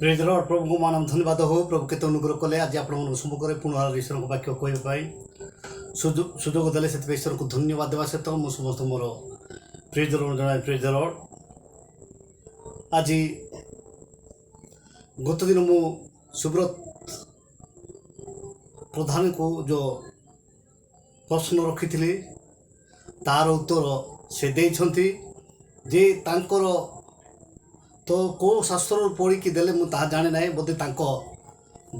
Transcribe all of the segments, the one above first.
ପ୍ରେଜ୍ ଲର୍ଡ। ପ୍ରଭୁଙ୍କୁ ମାନ ଧନ୍ୟବାଦ ହଉ। ପ୍ରଭୁ କେତେ ଅନୁଗ୍ରହ କଲେ, ଆଜି ଆପଣମାନଙ୍କ ସମ୍ମୁଖରେ ପୁନର୍ବାର ଈଶ୍ୱରଙ୍କ ବାକ୍ୟ କହିବା ପାଇଁ ସୁଯୋଗ ଦେଲେ। ସେଥିପାଇଁ ଈଶ୍ୱରଙ୍କୁ ଧନ୍ୟବାଦ ଦେବା ସହିତ ମୁଁ ସମସ୍ତଙ୍କୁ ମୋର ପ୍ରେଜ୍ ଲର୍ଡ ଜଣାଏ। ପ୍ରେଜ୍ ଲର୍ଡ। ଆଜି ଗତ ଦିନ ମୁଁ ସୁବ୍ରତ ପ୍ରଧାନଙ୍କୁ ଯେଉଁ ପ୍ରଶ୍ନ ରଖିଥିଲି, ତାର ଉତ୍ତର ସେ ଦେଇଛନ୍ତି ଯେ ତାଙ୍କର ତ କେଉଁ ଶାସ୍ତ୍ରରୁ ପଢ଼ିକି ଦେଲେ ମୁଁ ତାହା ଜାଣେ ନାହିଁ। ବୋଧେ ତାଙ୍କ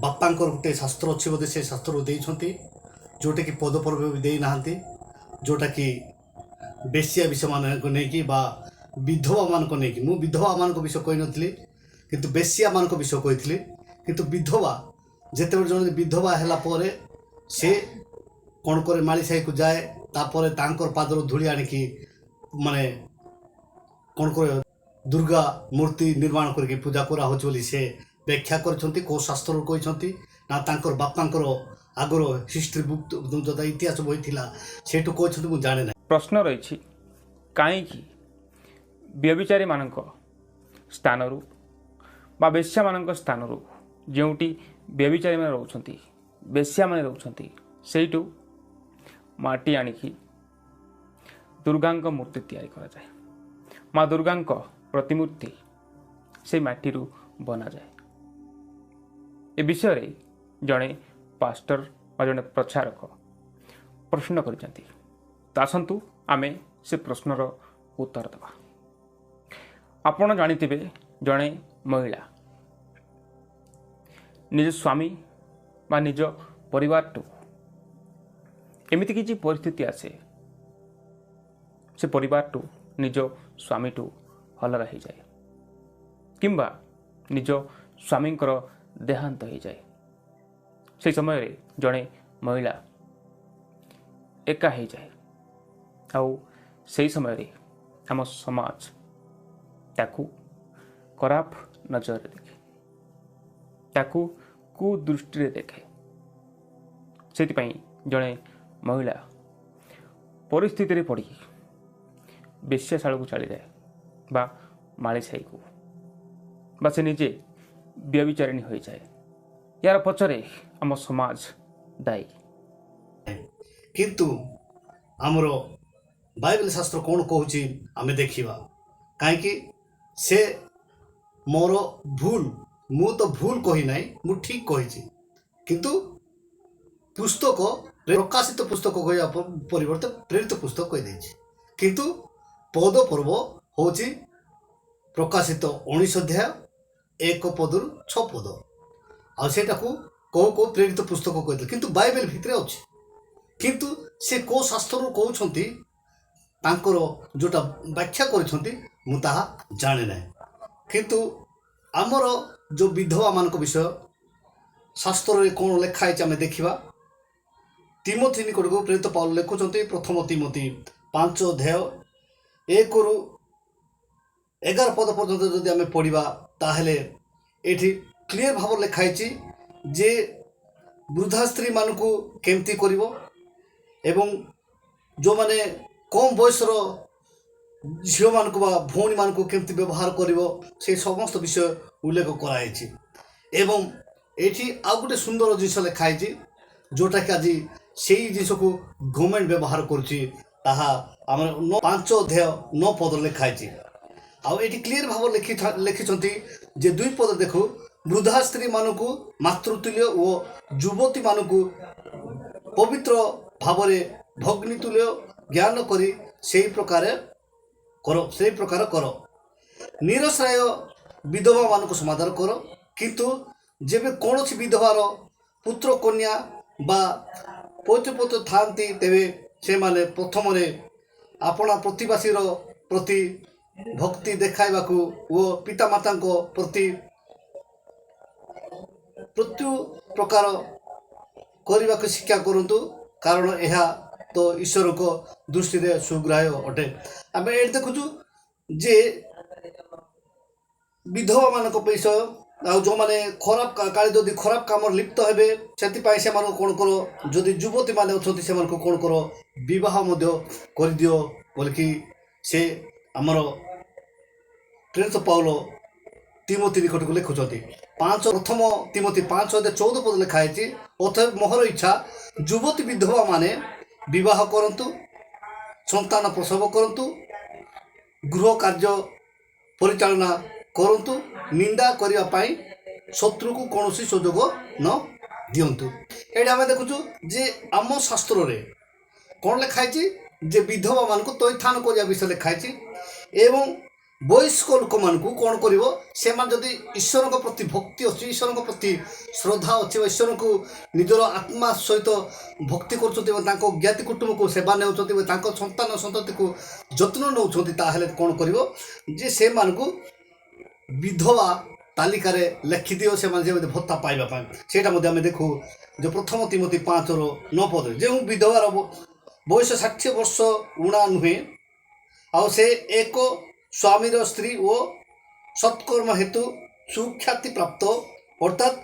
ବାପାଙ୍କର ଗୋଟେ ଶାସ୍ତ୍ର ଅଛି, ବୋଧେ ସେ ଶାସ୍ତ୍ରରୁ ଦେଇଛନ୍ତି, ଯେଉଁଟାକି ପଦପର୍ବ ବି ଦେଇନାହାନ୍ତି, ଯେଉଁଟାକି ବେଶ୍ୟା ବିଷୟମାନଙ୍କୁ ନେଇକି ବା ବିଧବାମାନଙ୍କୁ ନେଇକି। ମୁଁ ବିଧବାମାନଙ୍କ ବିଷୟ କହିନଥିଲି, କିନ୍ତୁ ବେଶ୍ୟାମାନଙ୍କ ବିଷୟ କହିଥିଲି। କିନ୍ତୁ ବିଧବା, ଯେତେବେଳେ ଜଣେ ବିଧବା ହେଲା ପରେ ସେ କ'ଣ କରେ? ମାଳିସାହିକୁ ଯାଏ। ତାପରେ ତାଙ୍କର ପାଦରୁ ଧୂଳି ଆଣିକି ମାନେ କ'ଣ କରେ, ଦୁର୍ଗା ମୂର୍ତ୍ତି ନିର୍ମାଣ କରିକି ପୂଜା କରାହେଉଛି ବୋଲି ସେ ବ୍ୟାଖ୍ୟା କରିଛନ୍ତି। କେଉଁ ଶାସ୍ତ୍ରରୁ କହିଛନ୍ତି ନା ତାଙ୍କର ବାପାଙ୍କର ଆଗର ହିଷ୍ଟ୍ରି ବୁକ୍ ଯଥା ଇତିହାସ ବହି ଥିଲା, ସେଇଠୁ କହିଛନ୍ତି, ମୁଁ ଜାଣେ ନାହିଁ। ପ୍ରଶ୍ନ ରହିଛି, କାହିଁକି ବ୍ୟଭିଚାରୀମାନଙ୍କ ସ୍ଥାନରୁ ବା ବେଶ୍ୟାମାନଙ୍କ ସ୍ଥାନରୁ, ଯେଉଁଠି ବ୍ୟଭିଚାରୀମାନେ ରହୁଛନ୍ତି, ବେଶ୍ୟାମାନେ ରହୁଛନ୍ତି, ସେଇଠୁ ମାଟି ଆଣିକି ଦୁର୍ଗାଙ୍କ ମୂର୍ତ୍ତି ତିଆରି କରାଯାଏ, ମା ଦୁର୍ଗାଙ୍କ ପ୍ରତିମୂର୍ତ୍ତି ସେଇ ମାଟିରୁ ବନାଯାଏ? ଏ ବିଷୟରେ ଜଣେ ପାଷ୍ଟର ବା ଜଣେ ପ୍ରଚାରକ ପ୍ରଶ୍ନ କରିଛନ୍ତି। ତ ଆସନ୍ତୁ ଆମେ ସେ ପ୍ରଶ୍ନର ଉତ୍ତର ଦେବା। ଆପଣ ଜାଣିଥିବେ, ଜଣେ ମହିଳା ନିଜ ସ୍ୱାମୀ ବା ନିଜ ପରିବାରଠୁ ଏମିତି କିଛି ପରିସ୍ଥିତି ଆସେ, ସେ ପରିବାରଠୁ, ନିଜ ସ୍ୱାମୀଠୁ ଅଲଗା ହେଇଯାଏ କିମ୍ବା ନିଜ ସ୍ୱାମୀଙ୍କର ଦେହାନ୍ତ ହେଇଯାଏ। ସେହି ସମୟରେ ଜଣେ ମହିଳା ଏକା ହେଇଯାଏ ଆଉ ସେହି ସମୟରେ ଆମ ସମାଜ ତାକୁ ଖରାପ ନଜରରେ ଦେଖେ, ତାକୁ କୁଦୃଷ୍ଟିରେ ଦେଖେ। ସେଥିପାଇଁ ଜଣେ ମହିଳା ପରିସ୍ଥିତିରେ ପଡ଼ି ବେଶ୍ୟାଶାଳକୁ ଚାଲିଯାଏ ବା ମାଳିସାହିକୁ ବା ସେ ନିଜେ ବ୍ୟଭିଚାରିଣୀ ହୋଇଯାଏ। ଏହାର ପଛରେ ଆମ ସମାଜ ଦାୟୀ। କିନ୍ତୁ ଆମର ବାଇବେଲ ଶାସ୍ତ୍ର କ'ଣ କହୁଛି ଆମେ ଦେଖିବା। କାହିଁକି ସେ ମୋର ଭୁଲ, ମୁଁ ତ ଭୁଲ କହିନାହିଁ, ମୁଁ ଠିକ୍ କହିଛି। କିନ୍ତୁ ପୁସ୍ତକ, ପ୍ରକାଶିତ ପୁସ୍ତକ କହିବା ପରିବର୍ତ୍ତେ ପ୍ରେରିତ ପୁସ୍ତକ କହିଦେଇଛି। କିନ୍ତୁ ପଦ ପର୍ବ ହେଉଛି ପ୍ରକାଶିତ 19 ଅଧ୍ୟାୟ 1 ପଦରୁ 6 ପଦ। ଆଉ ସେଇଟାକୁ କେଉଁ କେଉଁ ପ୍ରେରିତ ପୁସ୍ତକ କହିଥିଲେ, କିନ୍ତୁ ବାଇବେଲ ଭିତରେ ଅଛି। କିନ୍ତୁ ସେ କେଉଁ ଶାସ୍ତ୍ରରୁ କହୁଛନ୍ତି, ତାଙ୍କର ଯେଉଁଟା ବ୍ୟାଖ୍ୟା କରିଛନ୍ତି, ମୁଁ ତାହା ଜାଣେ ନାହିଁ। କିନ୍ତୁ ଆମର ଯେଉଁ ବିଧବାମାନଙ୍କ ବିଷୟ ଶାସ୍ତ୍ରରେ କ'ଣ ଲେଖା ହେଇଛି ଆମେ ଦେଖିବା। ତିମୋଥି ନିକଟକୁ ପ୍ରେରିତ ପାଉଲ ଲେଖୁଛନ୍ତି, ପ୍ରଥମ ତିମୋଥି 5 ଅଧ୍ୟାୟ 1ରୁ 11 ପଦ ପର୍ଯ୍ୟନ୍ତ ଯଦି ଆମେ ପଢ଼ିବା, ତାହେଲେ ଏଇଠି କ୍ଲିଅର ଭାବରେ ଲେଖା ହେଇଛି ଯେ ବୃଦ୍ଧା ସ୍ତ୍ରୀମାନଙ୍କୁ କେମିତି କରିବ ଏବଂ ଯେଉଁମାନେ କମ୍ ବୟସର ଝିଅମାନଙ୍କୁ ବା ଭଉଣୀମାନଙ୍କୁ କେମିତି ବ୍ୟବହାର କରିବ, ସେଇ ସମସ୍ତ ବିଷୟ ଉଲ୍ଲେଖ କରାହେଇଛି। ଏବଂ ଏଇଠି ଆଉ ଗୋଟେ ସୁନ୍ଦର ଜିନିଷ ଲେଖା ହେଇଛି, ଯେଉଁଟାକି ଆଜି ସେଇ ଜିନିଷକୁ ଗଭର୍ଣ୍ଣମେଣ୍ଟ ବ୍ୟବହାର କରୁଛି। ତାହା ଆମର 5 ଅଧ୍ୟାୟ 9 ପଦ ଲେଖା ହେଇଛି। ଆଉ ଏଇଠି କ୍ଲିଅର ଭାବରେ ଲେଖିଛନ୍ତି ଯେ 2 ପଦ ଦେଖୁ, ବୃଦ୍ଧା ସ୍ତ୍ରୀମାନଙ୍କୁ ମାତୃତୁଲ୍ୟ ଓ ଯୁବତୀମାନଙ୍କୁ ପବିତ୍ର ଭାବରେ ଭଗ୍ନୀ ତୁଲ୍ୟ ଜ୍ଞାନ କରି ସେଇ ପ୍ରକାର କର, ସେଇ ପ୍ରକାର କର। ନିରାଶ୍ରୟ ବିଧବାମାନଙ୍କୁ ସମାଦର କର। କିନ୍ତୁ ଯେବେ କୌଣସି ବିଧବାର ପୁତ୍ର କନ୍ୟା ବା ପୌତ୍ରପୌତ୍ରୀ ଥାଆନ୍ତି, ତେବେ ସେମାନେ ପ୍ରଥମରେ ଆପଣା ପ୍ରତିବାସୀର ପ୍ରତି ଭକ୍ତି ଦେଖାଇବାକୁ ଓ ପିତାମାତାଙ୍କ ପ୍ରତି ପ୍ରତ୍ୟୁପକାର କରିବାକୁ ଶିକ୍ଷା କରନ୍ତୁ, କାରଣ ଏହା ତ ଈଶ୍ୱରଙ୍କ ଦୃଷ୍ଟିରେ ସୁଗ୍ରାହ୍ୟ ଅଟେ। ଆମେ ଏଇଠି ଦେଖୁଛୁ ଯେ ବିଧବାମାନଙ୍କ ବିଷୟ ଆଉ ଯେଉଁମାନେ ଖରାପ କାଳେ ଯଦି ଖରାପ କାମରେ ଲିପ୍ତ ହେବେ, ସେଥିପାଇଁ ସେମାନଙ୍କୁ କ'ଣ କର, ଯଦି ଯୁବତୀମାନେ ଅଛନ୍ତି ସେମାନଙ୍କୁ କ'ଣ କର, ବିବାହ ମଧ୍ୟ କରିଦିଅ ବୋଲିକି ସେ ଆମର ପ୍ରେରିତ ପାଉଲ ତୀମଥି ନିକଟକୁ ଲେଖୁଛନ୍ତି। 5, ପ୍ରଥମ ତୀମଥି 5 ଅଧ୍ୟାୟ 14 ପଦ ଲେଖା ହେଇଛି, ଅତଏବ ମୋହର ଇଚ୍ଛା, ଯୁବତୀ ବିଧବା ମାନେ ବିବାହ କରନ୍ତୁ, ସନ୍ତାନ ପ୍ରସବ କରନ୍ତୁ, ଗୃହ କାର୍ଯ୍ୟ ପରିଚାଳନା କରନ୍ତୁ, ନିନ୍ଦା କରିବା ପାଇଁ ଶତ୍ରୁକୁ କୌଣସି ସୁଯୋଗ ନ ଦିଅନ୍ତୁ। ଏଇଟା ଆମେ ଦେଖୁଛୁ ଯେ ଆମ ଶାସ୍ତ୍ରରେ କ'ଣ ଲେଖା ହେଇଛି ଯେ ବିଧବାମାନଙ୍କୁ ଥଇଥାନ କରିବା ବିଷୟ ଲେଖା ହେଇଛି ଏବଂ ବୟସ୍କ ଲୋକମାନଙ୍କୁ କ'ଣ କରିବ, ସେମାନେ ଯଦି ଈଶ୍ୱରଙ୍କ ପ୍ରତି ଭକ୍ତି ଅଛି, ଈଶ୍ୱରଙ୍କ ପ୍ରତି ଶ୍ରଦ୍ଧା ଅଛି ବା ଈଶ୍ୱରଙ୍କୁ ନିଜର ଆତ୍ମା ସହିତ ଭକ୍ତି କରୁଛନ୍ତି ଏବଂ ତାଙ୍କ ଜ୍ଞାତି କୁଟୁମ୍ବକୁ ସେବା ନେଉଛନ୍ତି ଏବଂ ତାଙ୍କ ସନ୍ତାନ ସନ୍ତତିକୁ ଯତ୍ନ ନେଉଛନ୍ତି, ତାହେଲେ କ'ଣ କରିବ ଯେ ସେମାନଙ୍କୁ ବିଧବା ତାଲିକାରେ ଲେଖିଦିଅ, ସେମାନେ ଯେମିତି ଭତ୍ତା ପାଇବା ପାଇଁ। ସେଇଟା ମଧ୍ୟ ଆମେ ଦେଖୁ ଯେ ପ୍ରଥମ ତୀମଥି 5ର 9 ପଦରେ, ଯେଉଁ ବିଧବାର ବୟସ 60 ବର୍ଷ ଉଣା ନୁହେଁ ଆଉ ସେ ଏକ ସ୍ୱାମୀର ସ୍ତ୍ରୀ ଓ ସତ୍କର୍ମ ହେତୁ ସୁଖ୍ୟାତି ପ୍ରାପ୍ତ, ଅର୍ଥାତ୍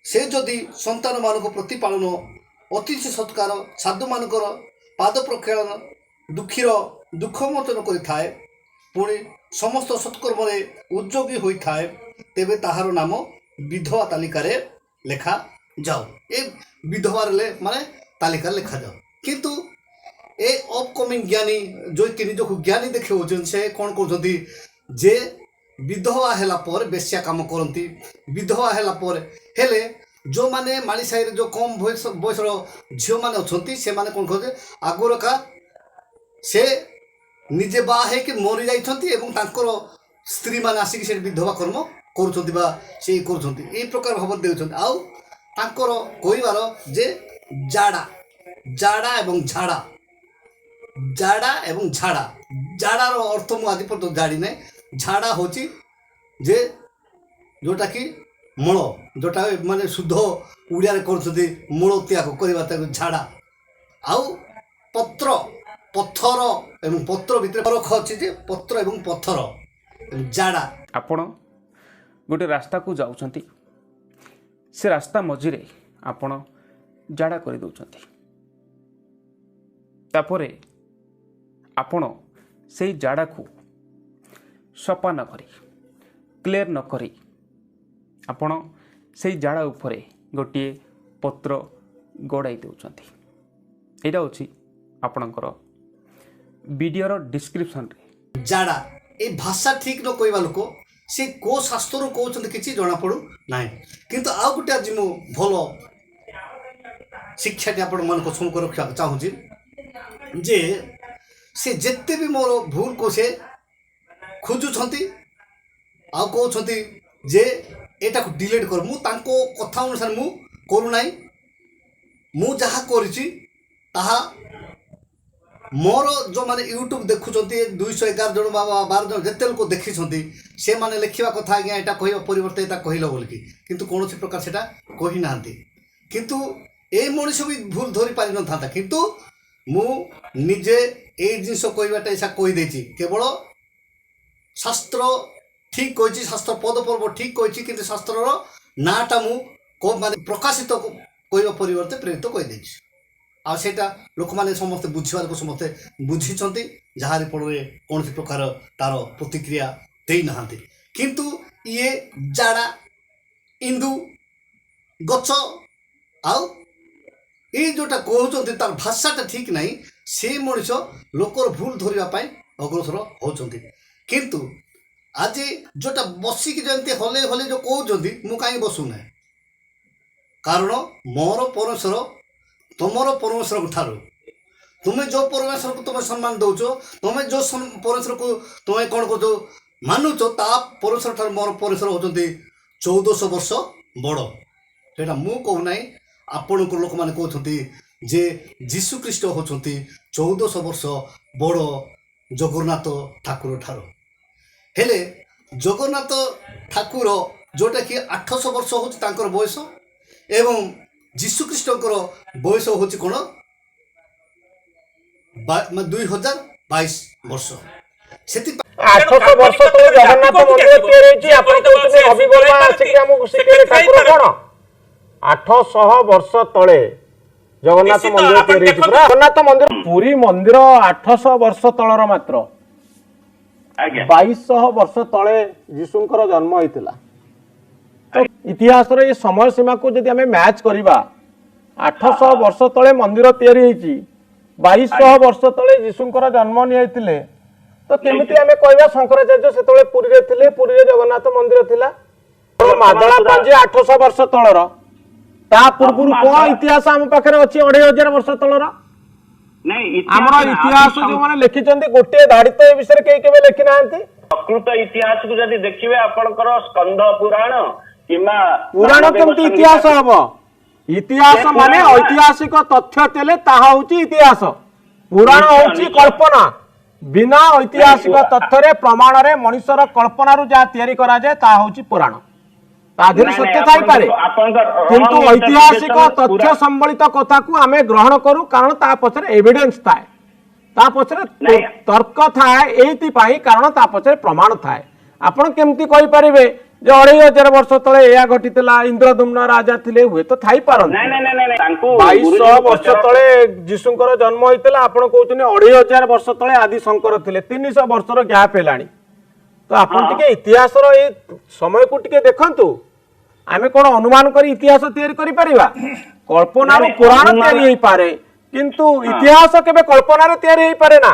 ସେ ଯଦି ସନ୍ତାନମାନଙ୍କୁ ପ୍ରତିପାଳନ, ଅତିଥି ସତ୍କାର, ସାଧୁମାନଙ୍କର ପାଦ ପ୍ରକ୍ଷାଳନ, ଦୁଃଖୀର ଦୁଃଖ ମୋଚନ କରିଥାଏ, ପୁଣି ସମସ୍ତ ସତ୍କର୍ମରେ ଉଦ୍ଯୋଗୀ ହୋଇଥାଏ, ତେବେ ତାହାର ନାମ ବିଧବା ତାଲିକାରେ ଲେଖାଯାଉ। ଏ ବିଧବାରେ ମାନେ ତାଲିକାରେ ଲେଖାଯାଉ। କିନ୍ତୁ ଏ ଅପକମିଂ ଜ୍ଞାନୀ, ଯେଉଁକି ନିଜକୁ ଜ୍ଞାନୀ ଦେଖାଉଛନ୍ତି, ସେ କ'ଣ କରୁଛନ୍ତି ଯେ ବିଧବା ହେଲା ପରେ ବେଶ୍ୟା କାମ କରନ୍ତି। ବିଧବା ହେଲା ପରେ ହେଲେ ଯେଉଁମାନେ ମାଳି ସାହିରେ ଯେଉଁ କମ୍ ବୟସର ଝିଅମାନେ ଅଛନ୍ତି, ସେମାନେ କ'ଣ କରୁଛନ୍ତି, ଆଗରୁ କା ସେ ନିଜେ ବାହା ହେଇକି ମରିଯାଇଛନ୍ତି ଏବଂ ତାଙ୍କର ସ୍ତ୍ରୀମାନେ ଆସିକି ସେଠି ବିଧବା କର୍ମ କରୁଛନ୍ତି ବା ସେ କରୁଛନ୍ତି, ଏଇ ପ୍ରକାର ଭାବରେ ଦେଉଛନ୍ତି। ଆଉ ତାଙ୍କର କହିବାର ଯେ ଜାଡ଼ା, ଜାଡ଼ା ଏବଂ ଝାଡ଼ା, ଜାଡ଼ା ଏବଂ ଝାଡ଼ା। ଜାଡ଼ାର ଅର୍ଥ ମୁଁ ଆଜି ପର୍ଯ୍ୟନ୍ତ ଜାଣିନାହିଁ। ଝାଡ଼ା ହେଉଛି ଯେ ଯେଉଁଟାକି ମଳ, ଯେଉଁଟା ମାନେ ଶୁଦ୍ଧ ଓଡ଼ିଆରେ କରୁଛନ୍ତି ମୂଳ ତ୍ୟାଗ କରିବା, ତାକୁ ଝାଡ଼ା। ଆଉ ପତ୍ର, ପଥର ଏବଂ ପତ୍ର ଭିତରେ ଫରକ ଅଛି ଯେ ପତ୍ର ଏବଂ ପଥର, ଜାଡ଼ା। ଆପଣ ଗୋଟେ ରାସ୍ତାକୁ ଯାଉଛନ୍ତି, ସେ ରାସ୍ତା ମଝିରେ ଆପଣ ଝାଡ଼ା କରିଦେଉଛନ୍ତି। ତାପରେ ଆପଣ ସେଇ ଝାଡ଼ାକୁ ସଫା ନ କରି, କ୍ଲିୟର ନ କରି ଆପଣ ସେଇ ଝାଡ଼ା ଉପରେ ଗୋଟିଏ ପତ୍ର ଗଡ଼ାଇ ଦେଉଛନ୍ତି। ଏଇଟା ହେଉଛି ଆପଣଙ୍କର ଭିଡ଼ିଓର ଡିସ୍କ୍ରିପସନ୍ରେ। ଜାଡ଼ା, ଏ ଭାଷା ଠିକ୍ ନ କହିବା ଲୋକ ସେ କେଉଁ ଶାସ୍ତ୍ରରୁ କହୁଛନ୍ତି କିଛି ଜଣାପଡ଼ୁ ନାହିଁ। କିନ୍ତୁ ଆଉ ଗୋଟେ ଆଜି ମୁଁ ଭଲ ଶିକ୍ଷାଟି ଆପଣମାନଙ୍କ ସମ୍ମୁଖ ରଖିବାକୁ ଚାହୁଁଛି ଯେ ସେ ଯେତେ ବି ମୋର ଭୁଲକୁ ସେ ଖୋଜୁଛନ୍ତି ଆଉ କହୁଛନ୍ତି ଯେ ଏଇଟାକୁ ଡିଲିଟ୍ କର, ମୁଁ ତାଙ୍କ କଥା ଅନୁସାରେ ମୁଁ କରୁନାହିଁ। ମୁଁ ଯାହା କରିଛି ତାହା ମୋର ଯେଉଁମାନେ ୟୁଟ୍ୟୁବ୍ ଦେଖୁଛନ୍ତି, 211 ଜଣ ବା 12 ଜଣ, ଯେତେ ଲୋକ ଦେଖିଛନ୍ତି, ସେମାନେ ଲେଖିବା କଥା, ଆଜ୍ଞା, ଏଇଟା କହିବା ପରିବର୍ତ୍ତେ ଏଇଟା କହିଲ ବୋଲିକି। କିନ୍ତୁ କୌଣସି ପ୍ରକାର ସେଇଟା କହିନାହାନ୍ତି। କିନ୍ତୁ ଏଇ ମଣିଷ ବି ଭୁଲ ଧରି ପାରିନଥାନ୍ତା। କିନ୍ତୁ ମୁଁ ନିଜେ ଏଇ ଜିନିଷ କହିବାଟା ଇଚ୍ଛା କହିଦେଇଛି। କେବଳ ଶାସ୍ତ୍ର ଠିକ୍ କହିଛି, ଶାସ୍ତ୍ର ପଦ ପର୍ବ ଠିକ୍ କହିଛି, କିନ୍ତୁ ଶାସ୍ତ୍ରର ନାଁଟା ମୁଁ ମାନେ ପ୍ରକାଶିତ କହିବା ପରିବର୍ତ୍ତେ ପ୍ରେରିତ କହିଦେଇଛି। ଆଉ ସେଇଟା ଲୋକମାନେ ସମସ୍ତେ ବୁଝିବା ଲୋକ ସମସ୍ତେ ବୁଝିଛନ୍ତି, ଯାହାରି ଫଳରେ କୌଣସି ପ୍ରକାର ତାର ପ୍ରତିକ୍ରିୟା ଦେଇନାହାନ୍ତି। କିନ୍ତୁ ଇଏ ଜାଡ଼ା, ଇନ୍ଦୁ ଗଛ ଆଉ ଏଇ ଯେଉଁଟା କହୁଛନ୍ତି ତାର ଭାଷାଟା ଠିକ୍ ନାହିଁ। ସେ ମଣିଷ ଲୋକର ଭୁଲ ଧରିବା ପାଇଁ ଅଗ୍ରସର ହେଉଛନ୍ତି। କିନ୍ତୁ ଆଜି ଯେଉଁଟା ବସିକି ଯେମିତି ହଲେଇ ହଲେଇ ଯେଉଁ କହୁଛନ୍ତି, ମୁଁ କାହିଁକି ବସୁନାହିଁ? କାରଣ ମୋର ପରମେଶ୍ୱର ତୁମର ପରମେଶ୍ୱରଙ୍କ ଠାରୁ, ତୁମେ ଯେଉଁ ପରମେଶ୍ୱରକୁ ତୁମେ ସମ୍ମାନ ଦେଉଛ, ତୁମେ ଯେଉଁ ପରମେଶ୍ୱରକୁ ତୁମେ କ'ଣ କରୁଛ ମାନୁଛ, ତା ପରମେଶ୍ୱର ଠାରୁ ମୋର ପରମେଶ୍ୱର ହେଉଛନ୍ତି 1400 ବର୍ଷ ବଡ଼। ସେଇଟା ମୁଁ କହୁନାହିଁ, ଆପଣଙ୍କ ଲୋକମାନେ କହୁଛନ୍ତି ଯେ ଯୀଶୁ ଖ୍ରୀଷ୍ଟ ହେଉଛନ୍ତି 1400 ବର୍ଷ ବଡ଼ ଜଗନ୍ନାଥ ଠାକୁର ଠାରୁ। ହେଲେ ଜଗନ୍ନାଥ ଠାକୁର ଯେଉଁଟାକି 800 ବର୍ଷ ହେଉଛି ତାଙ୍କର ବୟସ ଏବଂ ଯୀଶୁଖ୍ରୀଷ୍ଟଙ୍କର ବୟସ ହେଉଛି କ'ଣ ମାନେ 2022 ବର୍ଷ। ସେଥିପାଇଁ 800 ବର୍ଷ ତଳେ ଜଗନ୍ନାଥ ମନ୍ଦିର ତିଆରି ହେଇଛି। ଆପଣ କହୁଛନ୍ତି ରବି ବର୍ମା ଆସିକି ଆମକୁ ଶିଖେଇଲେ ଠାକୁର କଣ? 800 ବର୍ଷ ତଳେ ଜଗନ୍ନାଥ ନିଶ୍ଚିତ, ମନ୍ଦିର ଆପଣ ତିଆରି ହେଇଛି ଦେଖନ୍ତୁ। ପୁରା ଜଗନ୍ନାଥ ମନ୍ଦିର, ପୁରୀ ମନ୍ଦିର 800 ବର୍ଷ ତଳର ମାତ୍ର। ଆଜ୍ଞା। 2200 ବର୍ଷ ତଳେ ଯୀଶୁଙ୍କର ଜନ୍ମ ହେଇଥିଲା। ତ ଇତିହାସର ଏ ସମୟ ସୀମାକୁ ଯଦି ଆମେ ମ୍ୟାଚ୍ କରିବା, 800 ବର୍ଷ ତଳେ ମନ୍ଦିର ତିଆରି ହେଇଛି, 2200 ବର୍ଷ ତଳେ ଯୀଶୁଙ୍କର ଜନ୍ମ ନିଆଯାଇଥିଲେ, ତ କେମିତି ଆମେ କହିବା ଶଙ୍କରାଚାର୍ଯ୍ୟ ସେତେବେଳେ ପୁରୀରେ ଥିଲେ, ପୁରୀରେ ଜଗନ୍ନାଥ ମନ୍ଦିର ଥିଲା? ମାଦଳା ପାଞ୍ଜି 800 ବର୍ଷ ତଳର, ତା ପୂର୍ବରୁ କଣ ଇତିହାସ ଆମ ପାଖରେ ଅଛି 2500 ବର୍ଷ ତଳର? ନାଇଁ, ଆମର ଇତିହାସ ଯୋଉମାନେ ଲେଖିଛନ୍ତି, ଗୋଟିଏ ଧାଡି ତ ଏ ବିଷୟରେ କେହି କେବେ ଲେଖି ନାହାନ୍ତି। ପ୍ରକୃତ ଇତିହାସକୁ ଯଦି ଦେଖିବେ, ଆପଣଙ୍କର ସ୍କନ୍ଦ ପୁରାଣ କିମ୍ବା ପୁରାଣ ବାମଦେବ କେମିତି ସଂହିତା। ଇତିହାସ ହବ? ଇତିହାସ ସେ ମାନେ ପୁରାଣ ନା। ଐତିହାସିକ ତଥ୍ୟ ଥିଲେ ତାହା ହଉଛି ଇତିହାସ। ପୁରାଣ ହଉଛି କଳ୍ପନା। ବିନା ଐତିହାସିକ ତଥ୍ୟରେ, ପ୍ରମାଣରେ ମଣିଷର କଳ୍ପନାରୁ ଯାହା ତିଆରି କରାଯାଏ, ତାହା ହଉଛି ପୁରାଣ। ତା ଦେହରେ ନାଇଁ, ସତ୍ୟ ନାଇଁ, ଥାଇପାରେ, ଆପଣଙ୍କ କିନ୍ତୁ wrong ଐତିହାସିକ interpretation। ତଥ୍ୟ ସମ୍ବଳିତ କଥାକୁ ଆମେ ଗ୍ରହଣ କରୁ, କାରଣ ତା ପଛରେ ଏଭିଡେନ୍ସ ଥାଏ, ତା ପଛରେ ନାଇଁ। ତର୍କ ଥାଏ। ଏଇଥିପାଇଁ, କାରଣ ତା ପଛରେ ପ୍ରମାଣ ଥାଏ। ଆପଣ କେମିତି କହିପାରିବେ ଯେ 2500 ବର୍ଷ ତଳେ ଏହା ଘଟିଥିଲା, ଇନ୍ଦ୍ରଦୁମ୍ନ ରାଜା ଥିଲେ? ହୁଏତ ଥାଇପାରନ୍ତି। ନାଇଁ ନାଇଁ ନାଇଁ ନାଇଁ, ତାଙ୍କୁ 2200 ଗୁରୁଜୀଙ୍କୁ ବର୍ଷ ପଚାର। ତଳେ ଯୀଶୁଙ୍କର ଜନ୍ମ ହେଇଥିଲା, ଆପଣ କହୁଛନ୍ତି 2500 ବର୍ଷ ତଳେ ଆଦି ଶଙ୍କର ଥିଲେ। 300 ବର୍ଷର ଗ୍ୟାପ୍ ହେଲାଣି। ତ ଆପଣ ଟିକେ ଇତିହାସର ଏଇ ସମୟକୁ ଟିକେ ଦେଖନ୍ତୁ। ଆମେ କଣ ଅନୁମାନ କରି ଇତିହାସ ତିଆରି କରିପାରିବା? କଳ୍ପନାରୁ ନାଇଁ, ପୁରାଣ ଅନୁମାନ- ତିଆରି ହେଇପାରେ, କିନ୍ତୁ ଇତିହାସ କେବେ କଳ୍ପନାରେ ତିଆରି ହେଇପାରେ ନା।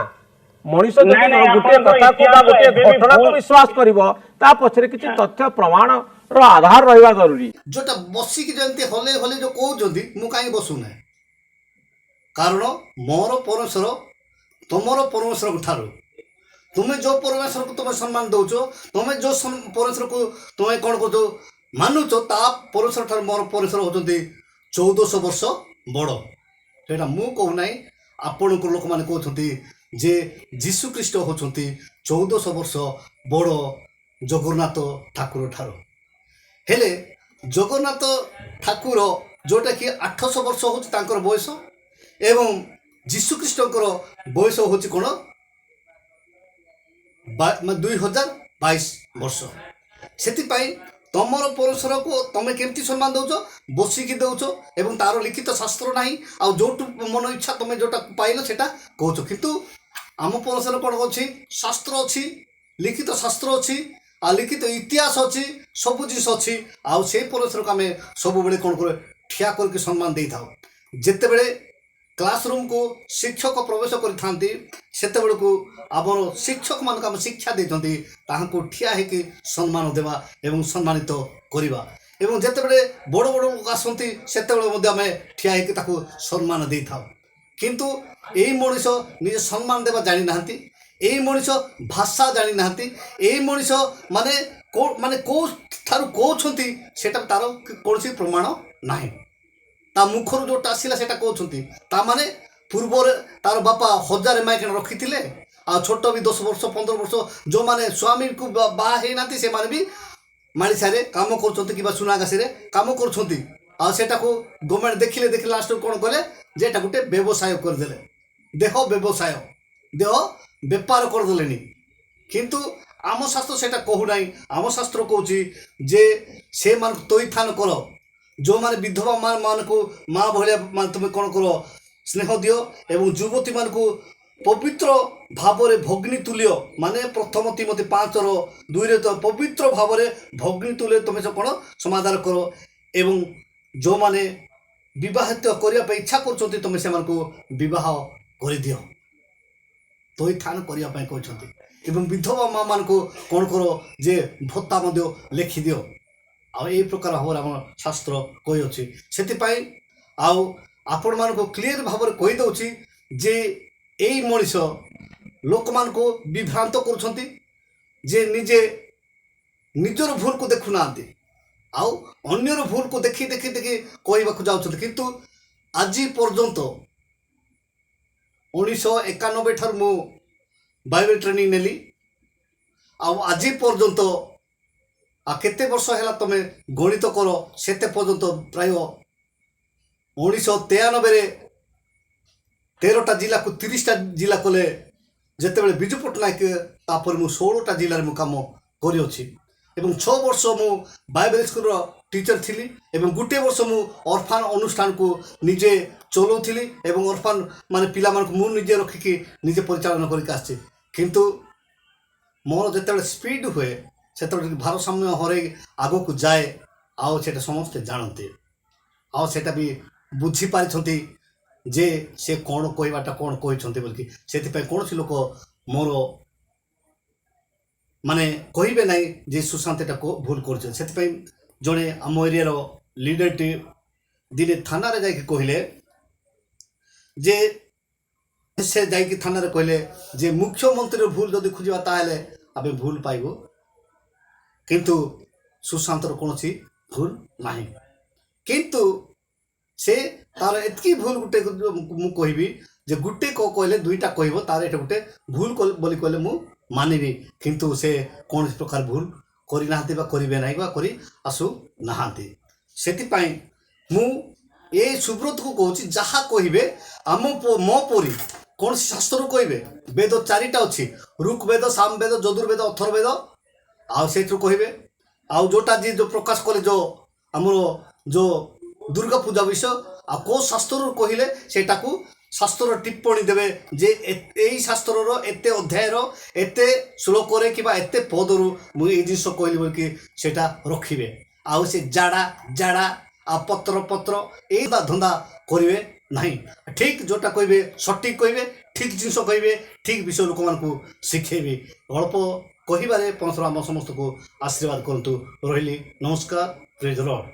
ମଣିଷ ଯଦି ନାଇଁ, ନାଇଁ, ଗୋଟିଏ ଆପଣଙ୍କ କଥାକୁ ବା ଇତିହାସ ଗୋଟିଏ ଏବେ ବି ଘଟଣାକୁ ଭୁଲ। ବିଶ୍ୱାସ କରିବ, ତା ପଛରେ କିଛି ତଥ୍ୟ ପ୍ରମାଣର ଆଧାର ରହିବା ଜରୁରୀ। ଯୋଉଟା ବସିକି ଯେମିତି ହଲେଇ ହଲେଇ ଯୋଉ କହୁଛନ୍ତି, ମୁଁ କାହିଁକି ବସୁନାହିଁ? କାରଣ ମୋର ପରମେଶ୍ୱର ତୁମର ପରମେଶ୍ୱରଙ୍କ ଠାରୁ, ତୁମେ ଯେଉଁ ପରମେଶ୍ୱରକୁ ତୁମେ ସମ୍ମାନ ଦେଉଛ, ତୁମେ ଯେଉଁ ପରମେଶ୍ୱରକୁ ତୁମେ କ'ଣ କରୁଛ, ମାନୁଛ, ତା ପରମେଶ୍ୱର ଠାରୁ ମୋର ପରମେଶ୍ୱର ହେଉଛନ୍ତି 1400 ବର୍ଷ ବଡ଼। ସେଇଟା ମୁଁ କହୁନାହିଁ, ଆପଣଙ୍କ ଲୋକମାନେ କହୁଛନ୍ତି ଯେ ଯୀଶୁ ଖ୍ରୀଷ୍ଟ ହେଉଛନ୍ତି 1400 ବର୍ଷ ବଡ଼ ଜଗନ୍ନାଥ ଠାକୁର ଠାରୁ। ହେଲେ ଜଗନ୍ନାଥ ଠାକୁର ଯେଉଁଟାକି 800 ବର୍ଷ ହେଉଛି ତାଙ୍କର ବୟସ, ଏବଂ ଯୀଶୁଖ୍ରୀଷ୍ଟଙ୍କର ବୟସ ହେଉଛି କ'ଣ ମାନେ 2022 ବର୍ଷ। ସେଥିପାଇଁ ତମର ପରମେଶ୍ୱରକୁ ତମେ କେମିତି ସମ୍ମାନ ଦେଉଛ? ବସିକି ଦେଉଛ, ଏବଂ ତାର ଲିଖିତ ଶାସ୍ତ୍ର ନାହିଁ, ଆଉ ଯେଉଁଠୁ ମନ ଇଚ୍ଛା ତମେ ଯେଉଁଟା ପାଇଲ ସେଇଟା କହୁଛ। କିନ୍ତୁ ଆମ ପରମେଶ୍ୱର କ'ଣ ଅଛି? ଶାସ୍ତ୍ର ଅଛି, ଲିଖିତ ଶାସ୍ତ୍ର ଅଛି, ଆଉ ଲିଖିତ ଇତିହାସ ଅଛି, ସବୁ ଜିନିଷ ଅଛି। ଆଉ ସେଇ ପରମେଶ୍ୱରକୁ ଆମେ ସବୁବେଳେ କ'ଣ କରୁ? ଠିଆ କରିକି ସମ୍ମାନ ଦେଇଥାଉ। ଯେତେବେଳେ କ୍ଲାସରୁମ୍କୁ ଶିକ୍ଷକ ପ୍ରବେଶ କରିଥାନ୍ତି, ସେତେବେଳକୁ ଆମର ଶିକ୍ଷକମାନଙ୍କୁ ଆମେ ଶିକ୍ଷା ଦେଇଛନ୍ତି ତାହାଙ୍କୁ ଠିଆ ହେଇକି ସମ୍ମାନ ଦେବା ଏବଂ ସମ୍ମାନିତ କରିବା। ଏବଂ ଯେତେବେଳେ ବଡ଼ ବଡ଼ ଲୋକ ଆସନ୍ତି, ସେତେବେଳେ ମଧ୍ୟ ଆମେ ଠିଆ ହେଇକି ତାକୁ ସମ୍ମାନ ଦେଇଥାଉ। କିନ୍ତୁ ଏଇ ମଣିଷ ନିଜ ସମ୍ମାନ ଦେବା ଜାଣିନାହାନ୍ତି, ଏଇ ମଣିଷ ଭାଷା ଜାଣିନାହାନ୍ତି, ଏଇ ମଣିଷ ମାନେ କେଉଁ ମାନେ କେଉଁ ଠାରୁ କହୁଛନ୍ତି ସେଇଟା ତାର କୌଣସି ପ୍ରମାଣ ନାହିଁ। ତା ମୁଖରୁ ଯେଉଁଟା ଆସିଲା ସେଇଟା କହୁଛନ୍ତି। ତା ମାନେ ପୂର୍ବରେ ତାର ବାପା ହଜାରେ ମାଇକିନା ରଖିଥିଲେ, ଆଉ ଛୋଟ ବି 10 ବର୍ଷ, 15 ବର୍ଷ ଯେଉଁମାନେ ସ୍ୱାମୀକୁ ବାହା ହେଇନାହାନ୍ତି, ସେମାନେ ବି ମାଳିସାରେ କାମ କରୁଛନ୍ତି କିମ୍ବା ସୁନାଘାସିରେ କାମ କରୁଛନ୍ତି। ଆଉ ସେଟାକୁ ଗଭର୍ଣ୍ଣମେଣ୍ଟ ଦେଖିଲେ, ଦେଖିଲେ ଲାଷ୍ଟକୁ କ'ଣ କଲେ ଯେ ଏଟା ଗୋଟେ ବ୍ୟବସାୟ କରିଦେଲେ, ଦେହ ବ୍ୟବସାୟ, ଦେହ ବେପାର କରିଦେଲେନି। କିନ୍ତୁ ଆମ ଶାସ୍ତ୍ର ସେଇଟା କହୁନାହିଁ। ଆମ ଶାସ୍ତ୍ର କହୁଛି ଯେ ସେମାନଙ୍କୁ ଥଇଥାନ କର, ଯେଉଁମାନେ ବିଧବା ମା ମାନଙ୍କୁ ମା ଭଳିଆ ମାନେ ତୁମେ କ'ଣ କର, ସ୍ନେହ ଦିଅ, ଏବଂ ଯୁବତୀମାନଙ୍କୁ ପବିତ୍ର ଭାବରେ ଭଗ୍ନୀ ତୁଲ୍ୟ, ମାନେ ପ୍ରଥମ ତୀମଥି 5ର 2ରେ ତ ପବିତ୍ର ଭାବରେ ଭଗ୍ନୀ ତୁଲ୍ୟ ତୁମେ ସବୁ କ'ଣ ସମାଧାନ କର, ଏବଂ ଯେଉଁମାନେ ବିବାହିତ କରିବା ପାଇଁ ଇଚ୍ଛା କରୁଛନ୍ତି, ତୁମେ ସେମାନଙ୍କୁ ବିବାହ କରିଦିଅ। ଥଇଥାନ କରିବା ପାଇଁ କହିଛନ୍ତି। ଏବଂ ବିଧବା ମା ମାନଙ୍କୁ କ'ଣ କର ଯେ ଭତ୍ତା ମଧ୍ୟ ଲେଖିଦିଅ। ଆଉ ଏଇ ପ୍ରକାର ଭାବରେ ଆମ ଶାସ୍ତ୍ର କହିଅଛି। ସେଥିପାଇଁ ଆଉ ଆପଣମାନଙ୍କୁ କ୍ଲିଅର ଭାବରେ କହିଦେଉଛି ଯେ ଏଇ ମଣିଷ ଲୋକମାନଙ୍କୁ ବିଭ୍ରାନ୍ତ କରୁଛନ୍ତି, ଯେ ନିଜେ ନିଜର ଭୁଲକୁ ଦେଖୁନାହାନ୍ତି, ଆଉ ଅନ୍ୟର ଭୁଲକୁ ଦେଖି ଦେଖି ଦେଖି କହିବାକୁ ଯାଉଛନ୍ତି। କିନ୍ତୁ ଆଜି ପର୍ଯ୍ୟନ୍ତ 1991 ଠାରୁ ମୁଁ ବାଇବେଲ ଟ୍ରେନିଂ ନେଲି, ଆଉ ଆଜି ପର୍ଯ୍ୟନ୍ତ, ଆଉ କେତେ ବର୍ଷ ହେଲା ତୁମେ ଗଣିତ କର, ସେତେ ପର୍ଯ୍ୟନ୍ତ ପ୍ରାୟ 1993ରେ 13ଟା ଜିଲ୍ଲାକୁ 30ଟା ଜିଲ୍ଲା କଲେ ଯେତେବେଳେ ବିଜୁ ପଟ୍ଟନାୟକ, ତାପରେ ମୁଁ 16ଟା ଜିଲ୍ଲାରେ ମୁଁ କାମ କରିଅଛି। ଏବଂ 6 ବର୍ଷ ମୁଁ ବାଇବେଲ ସ୍କୁଲର ଟିଚର ଥିଲି, ଏବଂ ଗୋଟିଏ ବର୍ଷ ମୁଁ ଅରଫାନ ଅନୁଷ୍ଠାନକୁ ନିଜେ ଚଲାଉଥିଲି, ଏବଂ ଅରଫାନ ମାନେ ପିଲାମାନଙ୍କୁ ମୁଁ ନିଜେ ରଖିକି ନିଜେ ପରିଚାଳନା କରିକି ଆସିଛି। କିନ୍ତୁ ମୋର ଯେତେବେଳେ ସ୍ପିଡ଼ ହୁଏ ସେତେବେଳେ ଟିକେ ଭାରସାମ୍ୟ ହରେଇ ଆଗକୁ ଯାଏ, ଆଉ ସେଇଟା ସମସ୍ତେ ଜାଣନ୍ତି, ଆଉ ସେଇଟା ବି ବୁଝିପାରିଛନ୍ତି ଯେ ସେ କ'ଣ କହିବାଟା କ'ଣ କହିଛନ୍ତି ବୋଲିକି। ସେଥିପାଇଁ କୌଣସି ଲୋକ ମୋର ମାନେ କହିବେ ନାହିଁ ଯେ ସୁଶାନ୍ତ ଏଟାକୁ ଭୁଲ କରୁଛନ୍ତି। ସେଥିପାଇଁ ଜଣେ ଆମ ଏରିଆର ଲିଡରଟି ଦିନେ ଥାନାରେ ଯାଇକି କହିଲେ ଯେ, ସେ ଯାଇକି ଥାନାରେ କହିଲେ ଯେ ମୁଖ୍ୟମନ୍ତ୍ରୀର ଭୁଲ ଯଦି ଖୋଜିବା ତାହେଲେ ଆମେ ଭୁଲ ପାଇବୁ, କିନ୍ତୁ ସୁଶାନ୍ତର କୌଣସି ଭୁଲ ନାହିଁ। କିନ୍ତୁ ସେ ତାର ଏତିକି ଭୁଲ ଗୋଟେ ମୁଁ କହିବି ଯେ ଗୋଟେ କହିଲେ ଦୁଇଟା କହିବ, ତାର ଏଇଟା ଗୋଟେ ଭୁଲ ବୋଲି କହିଲେ ମୁଁ ମାନିବି, କିନ୍ତୁ ସେ କୌଣସି ପ୍ରକାର ଭୁଲ କରିନାହାନ୍ତି ବା କରିବେ ନାହିଁ ବା କରି ଆସୁନାହାନ୍ତି। ସେଥିପାଇଁ ମୁଁ ଏ ସୁବ୍ରତକୁ କହୁଛି, ଯାହା କହିବେ ଆମ ମୋ ପରି କୌଣସି ଶାସ୍ତ୍ରରୁ କହିବେ, ବେଦ 4ଟା ଅଛି, ଋକ୍ ବେଦ, ସାମବେଦ, ଯଜୁର୍ବେଦ, ଅଥର୍ବବେଦ, ଆଉ ସେଇଥିରୁ କହିବେ। ଆଉ ଯେଉଁଟା ଯିଏ ଯେଉଁ ପ୍ରକାଶ କଲେ ଯେଉଁ ଆମର ଯେଉଁ ଦୁର୍ଗା ପୂଜା ବିଷୟ, ଆଉ କେଉଁ ଶାସ୍ତ୍ରରୁ କହିଲେ ସେଇଟାକୁ ଶାସ୍ତ୍ରର ଟିପ୍ପଣୀ ଦେବେ ଯେ ଏଇ ଶାସ୍ତ୍ରର ଏତେ ଅଧ୍ୟାୟର ଏତେ ଶ୍ଲୋକରେ କିମ୍ବା ଏତେ ପଦରୁ ମୁଁ ଏଇ ଜିନିଷ କହିଲି ବୋଲିକି ସେଇଟା ରଖିବେ। ଆଉ ସେ ଜାଡ଼ା ଜାଡ଼ା ଆଉ ପତ୍ର ପତ୍ର ଏଇ ଧନ୍ଦା କରିବେ ନାହିଁ। ଠିକ୍ ଯେଉଁଟା କହିବେ ସଠିକ୍ କହିବେ, ଠିକ୍ ଜିନିଷ କହିବେ, ଠିକ୍ ବିଷୟ ଲୋକମାନଙ୍କୁ ଶିଖେଇବେ। ଅଳ୍ପ କହିବାରେ ପରମେଶ୍ୱର ଆମ ସମସ୍ତଙ୍କୁ ଆଶୀର୍ବାଦ କରନ୍ତୁ। ରହିଲି, ନମସ୍କାର, ପ୍ରେଜ୍ ଲର୍ଡ।